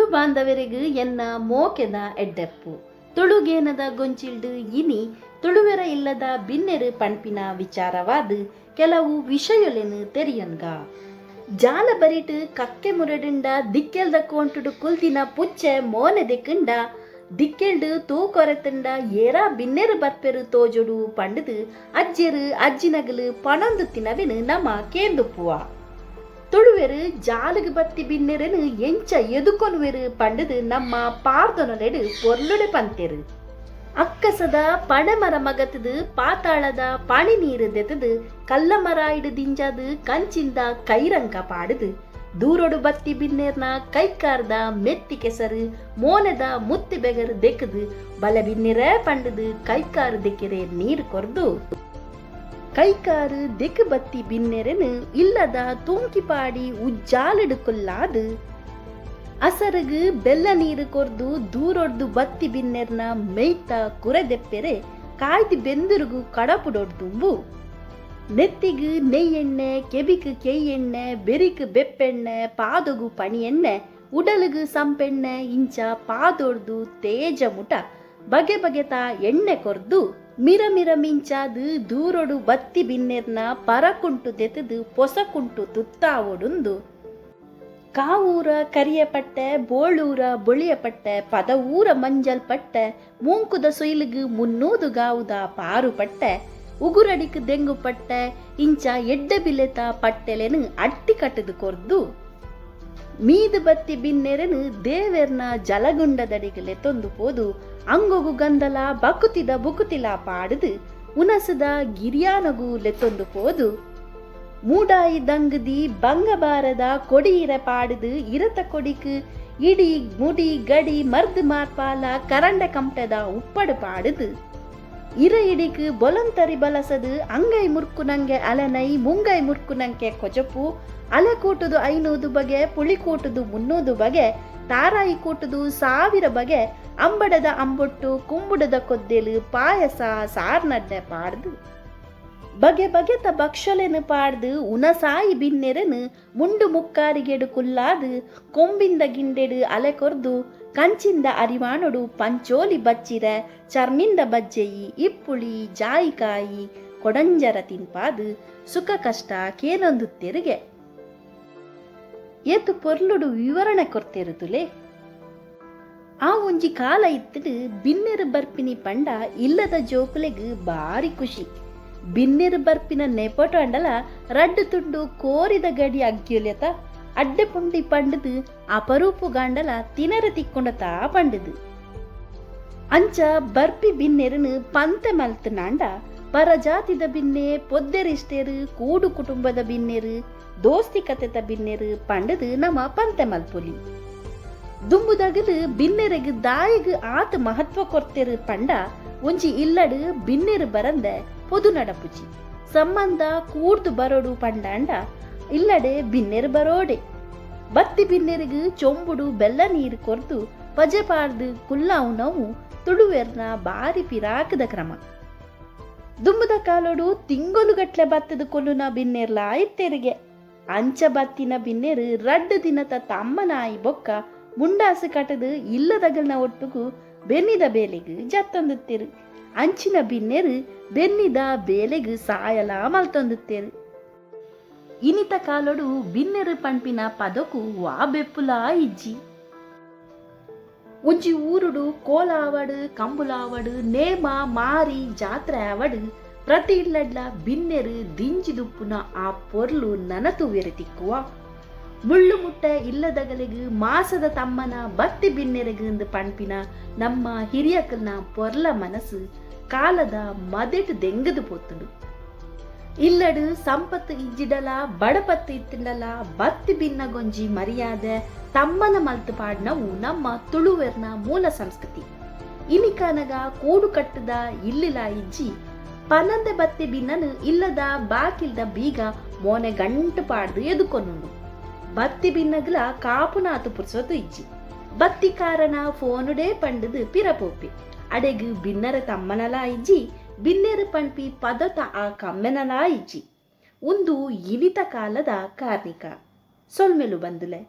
Tulu ಬಾಂಧವರಿಗೆ ಎನ್ನ ಮೋಕೆದ ಎಡ್ಡೆಪ್ಪು. ತುಳುಗೇನದ ಗೊಂಚಿಲ್ಡು ಇನಿ ತುಳುವೆರ ಇಲ್ಲದ ಬಿನ್ನೆರು ಪಣ್ಪಿನ ವಿಚಾರವಾದ ಕೆಲವು ವಿಷಯೊಲೆನು ತೆರಿಯನ್ಗ. ಜಾಲ ಬರಿಟ್ ಕಕ್ಕೆ ಮುರಡುಂಡ ದಿಕ್ಕೆಲ್ದ ಕೋಂಟುಡು ಕುಲ್ದಿನ ಪುಚ್ಚೆ ಮೋನೆ ದಿಕ್ಕುಂಡ ದಿಕ್ಕೆಲ್ಡು ತೂ ಕೊರೆತುಂಡ ಏರಾ ಬಿನ್ನೆರು ಬರ್ಪೆರು ತೋಜೊಡು ಪಂಡುದು ಅಜ್ಜೆರು ಅಜ್ಜಿನಗಲು ಪಣೊಂದು ತಿನವೆನು ನಮ ಕೇಂದುಪ್ಪುವ. ತುಳುವೆರು ಜಾಲುಗು ಬತ್ತಿ ಬಿನ್ನೆರೆನು ಎಂಚ ಎದುಕೊನುವೆರು ಪಂಡುದು ನಮ್ಮ ಪಾರ್ದೊನಲೆಡು ಪೊರ್ಲುಡೆ ಪಂತೆರು. ಅಕ್ಕಸದ ಪಣಮರ ಮಗತದು ಪಾತಾಳದ ಪಣಿ ನೀರು ದೆತದು ಕಲ್ಲಮರ ಇಡು ದಿಂಜಾದು ಕಂಚಿಂದ ಕೈರಂಕ ಪಾಡುದು ದೂರೊಡು ಬತ್ತಿ ಬಿನ್ನೇರ್ನ ಕೈಕಾರ್ದ ಮೆತ್ತಿ ಕೆಸರು ಮೋನೆದ ಮುತ್ತಿ ಬೆಗರು ದೆಕ್ಕದು ಬಲ ಬಿನ್ನಿರೇ ಪಂಡುದು ಕೈಕಾರು ದೆಕ್ಕಿರೆ ನೀರು ಕೊರ್ದು ಕೈಕಾರು ದೆಕ್ಕು ಬತ್ತಿ ಬಿನ್ನೆರೆನು ಇಲ್ಲದ ತೂಂಕಿ ಪಾಡಿ ಉಜ್ಜಾಲಿಡು ಕೊಲ್ಲಾದು ಅಸರಗು ಬೆಲ್ಲ ನೀರು ಕೊರ್ದು ದೂರೊಡ್ದು ಬತ್ತಿ ಬಿನ್ನೆರ್ನ ಮೇಯ್ತ ಕುರೆದೆಪ್ಪೆರೆ ಕಾಯ್ದು ಬೆಂದುರುಗು ಕಡಪುಡೊಡ್ದುಂಬು ನೆತ್ತಿಗು ನೆಯ್ಯೆಣ್ಣೆ ಕೆಬಿಕು ಕೆಯ್ಯೆಣ್ಣೆ ಬೆರಿಕು ಬೆಪ್ಪೆಣ್ಣೆ ಪಾದೊಗು ಪಣಿಯೆಣ್ಣೆ ಉಡಲುಗು ಸಂಪೆಣ್ಣೆ ಇಂಚ ಪಾದೊಡ್ದು ತೇಜ ಮುಟ ಬಗೆ ಬಗೆತ ಎಣ್ಣೆ ಕೊರ್ದು ಮಿರ ಮಿರ ಮಿಂಚಾದು ದೂರೊಡು ಬತ್ತಿ ಬಿನ್ನೆರ್ನ ಪರಕುಂಟು ದೆತದು ಪೊಸಕುಂಟು ತುತ್ತಾವೊಡುಂದು ಕಾವೂರ ಕರಿಯಪಟ್ಟೆ ಬೋಳೂರ ಬೊಳಿಯಪಟ್ಟೆ ಪದವೂರ ಮಂಜಲ್ ಪಟ್ಟೆ ಮೂಂಕುದ ಸೊಯ್ಲುಗು ಮುನ್ನೂದು ಗಾವುದ ಪಾರುಪಟ್ಟೆ ಉಗುರಡಿಕ್ ದೆಂಗು ಪಟ್ಟೆ ಇಂಚ ಎಡ್ಡೆ ಬಿಲೆತ ಪಟ್ಟೆಲೆನು ಅಟ್ಟಿ ಕಟ್ಟದು ಕೊರ್ದು ಮೀದು ಬತ್ತಿ ಬಿನ್ನೆರೆನು ದೇವೆರ್ನ ಜಲಗುಂಡದಡಿಗಲೆ ತೊಂದು ಪೋದು ಅಂಗೊಗು ಗಂಧಲ ಬಕುತಿದ ಬುಕುತಿಲ ಪಾಡುದು ಉನಸದ ಗಿರಿಯಾನಗು ಲೆತ್ತೊಂದು ಪೋದು ಮೂಡಾಯಿ ದಂಗದಿ ಬಂಗಬಾರದ ಕೊಡಿಯಿರ ಪಾಡುದು ಇರತ ಕೊಡಿಕು ಇಡಿ ಮುಡಿ ಗಡಿ ಮರ್ದು ಮಾರ್ಪಾಲ ಕರಂಡ ಕಂಟದ ಉಪ್ಪಡು ಪಾಡುದು ಇರ ಇಡಿಕು ಬೊಲಂತರಿ ಬಲಸದು ಅಂಗೈ ಮುರ್ಕುನಂಗೆ ಅಲನೈ ಮುಂಗೈ ಮುರ್ಕುನಂಗೆ ಕೊಜಪು ಅಲೆ ಕೂಟುದು 500 ಬಗೆ ಪುಳಿ ಕೂಟುದು 300 ಬಗೆ ತಾರಾಯಿ ಕೂಟುದು 1000 ಬಗೆ ಅಂಬಡದ ಅಂಬೊಟ್ಟು ಕುಂಬುಡದ ಕೊದ್ದೆಲು ಪಾಯಸ ಸಾರ್ನಡ್ಡೆ ಪಾಡ್ದು ಬಗೆ ಬಗೆತ ಭಕ್ಷಲೆನು ಪಾಡ್ದು ಉನಸಾಯಿ ಬಿನ್ನೆರನು ಮುಂಡು ಮುಕ್ಕಾರಿಗೆಡು ಕುಲ್ಲಾದು ಕೊಂಬಿಂದ ಗಿಂಡೆಡು ಅಲೆ ಕೊರ್ದು ಕಂಚಿಂದ ಅರಿವಾಣೊಡು ಪಂಚೋಲಿ ಬಚ್ಚಿರ ಚರ್ಮಿಂದ ಬಜ್ಜೆಯಿ ಇಪ್ಪುಳಿ ಜಾಯಿಕಾಯಿ ಕೊಡಂಜರ ತಿನ್ಪಾದು ಸುಖ ಕಷ್ಟ ಕೇನೊಂದು ತೆರಿಗೆ ಏತು ಪೊರ್ಲುಡು ವಿವರಣೆ ಕೊರ್ತೆರುದುಲೆ. ಆ ಒಂಜಿ ಕಾಲ ಇತ್ತಡು ಬಿನ್ನೆರು ಬರ್ಪಿನಿ ಪಂಡ ಇಲ್ಲದ ಜೋಕುಲೆಗು ಬಾರಿ ಖುಷಿ. ಬಿನ್ನೆರು ಬರ್ಪಿನ ನೆಪಟು ಅಂಡಲ ರಡ್ಡು ತುಂಡು ಕೋರಿದ ಗಡಿ ಅಗ್ಗಿಯೊಲೆತ ಅಡ್ಡೆ ಪುಂಡಿ ಪಂಡದು ಅಪರೂಪು ಗಾಂಡಲ ತಿನರ ತಿಕ್ಕೊಂಡತಾ ಪಂಡದು. ಅಂಚ ಬರ್ಪಿ ಬಿನ್ನೆರನು ಪಂತೆ ಮಲ್ತನಾಂಡ ಪರಜಾತಿದ ಬಿನ್ನೆ ಪೊದ್ದೆರಿಷ್ಟೇರು ಕೂಡು ಕುಟುಂಬದ ಬಿನ್ನೆರು ದೋಸ್ತಿ ಕತೆತ ಬಿನ್ನೆರು ಪಂಡದು ನಮ್ಮ ಪಂತೆ ಮಲ್ಪೊಲಿ. ದುಂಬುದಗಲು ಬಿನ್ನೆರೆಗ್ ದಾಯಿಗ್ ಆತ ಮಹತ್ವ ಕೊರ್ತೆರು ಪಂಡ ಒಂಜಿ ಇಲ್ಲಡು ಬಿನ್ನೆರು ಬರಂದೆ ಪೊದು ನಡಪುಜಿ ಸಂಬಂಧ ಕೂಡ್ದು ಬರೋಡು ಪಂಡಾಂಡ ಇಲ್ಲಡೆ ಬಿನ್ನೆರು ಬರೋಡೆ. ಬತ್ತಿ ಬಿನ್ನೆರಿಗು ಚೊಂಬುಡು ಬೆಲ್ಲ ನೀರು ಕೊರ್ದು ಪಜೆ ಪಾಡ್ದು ಕುಲ್ಲಾವು ನಾವು ತುಳುವೆರ್ನ ಬಾರಿ ಪಿರಾಕದ ಕ್ರಮ. ದುಂಬುದ ಕಾಲೋಡು ತಿಂಗೊಲುಗಟ್ಲೆ ಬತ್ತದ ಕೊಲ್ಲುನ ಬಿನ್ನೆರ್ಲ ಇತ್ತೆರಿಗೆ. ಅಂಚ ಬತ್ತಿನ ಬಿನ್ನೆರು ರಡ್ಡು ದಿನತ ತಮ್ಮನಾಯಿ ಬೊಕ್ಕ ಮುಂಡಾಸು ಕಟದು ಇಲ್ಲದಗಲ್ನ ಒಟ್ಟುಗು ಬೆನ್ನಿದ ಬೇಲೆಗು ಜತ್ತೊಂದುತ್ತೇರು. ಅಂಚಿನ ಬಿನ್ನೆರು ಬೆನ್ನಿದ ಬೇಲೆಗು ಸಾಯಲ ಮಲ್ತೊಂದುತ್ತೇರು. ಇನಿತ ಕಾಲೋಡು ಬಿನ್ನೆರು ಪಂಪಿನ ಪದಕು ವಾ ಬೆಪ್ಪುಲಾ ಇಜ್ಜಿ. ಒಂಜಿ ಊರುಡು ಕೋಲಾವಡು ಕಂಬುಲಾವಡು ನೇಮ ಮಾರಿ ಜಾತ್ರೆ ಆವಡು ಪ್ರತಿ ಇಲ್ಲಡ್ಲ ಬಿನ್ನೆರು ದಿಂಜಿದುಪ್ಪುನ ಆ ಪೊರ್ಲು ನನತುವೆರು ತಿಕ್ಕುವ. ಮುಳ್ಳು ಮುಟ್ಟೆ ಇಲ್ಲದಗಲಿಗು ಮಾಸದ ತಮ್ಮನ ಬತ್ತಿ ಬಿನ್ನೆರೆಗು ಪಣ್ಪಿನ ನಮ್ಮ ಹಿರಿಯಕಲ್ನ ಪೊರ್ಲ ಮನಸ್ಸು ಕಾಲದ ಮದೆಟು ದೆಂಗದು ಪೋತುಂಡು. ಇಲ್ಲಡು ಸಂಪತ್ತು ಇಜ್ಜಿಡಲ ಬಡಪತ್ತು ಇತ್ತಿಂಡಲ ಬತ್ತಿ ಬಿನ್ನಗೊಂಜಿ ಮರ್ಯಾದೆ ತಮ್ಮನ ಮಲ್ತು ಪಾಡ್ನವು ನಮ್ಮ ತುಳುವೆರ್ನ ಮೂಲ ಸಂಸ್ಕೃತಿ. ಇನಿಕನಗ ಕೂಡು ಕಟ್ಟದ ಇಲ್ಲಿಲ ಇಜ್ಜಿ ಪನಂದೆ ಬತ್ತಿ ಬಿನ್ನನು ಇಲ್ಲದ ಬಾಕಿಲ್ದ ಬೀಗ ಮೋನೆ ಗಂಟು ಪಾಡ್ದು ಎದುಕೊನುಂಡು. ಬತ್ತಿ ಬಿನ್ನಗಲ ಕಾಪುನಾತು ಪುರ್ಸೊತು ಇಜ್ಜಿ. ಬತ್ತಿ ಕಾರಣ ಫೋನುಡೇ ಪಂಡದು ಪಿರಪೋಪಿ ಅಡೆಗು ಬಿನ್ನರ ತಮ್ಮನಲ ಇಜ್ಜಿ ಬಿನ್ನೆರು ಪಂಪಿ ಪದತ ಆ ಕಮ್ಮೆನಲ ಇಜ್ಜಿ. ಒಂದು ಇನಿತ ಕಾಲದ ಕಾರ್ಣಿಕ ಸೊಲ್ಮೆಲು ಬಂದುಲೆ.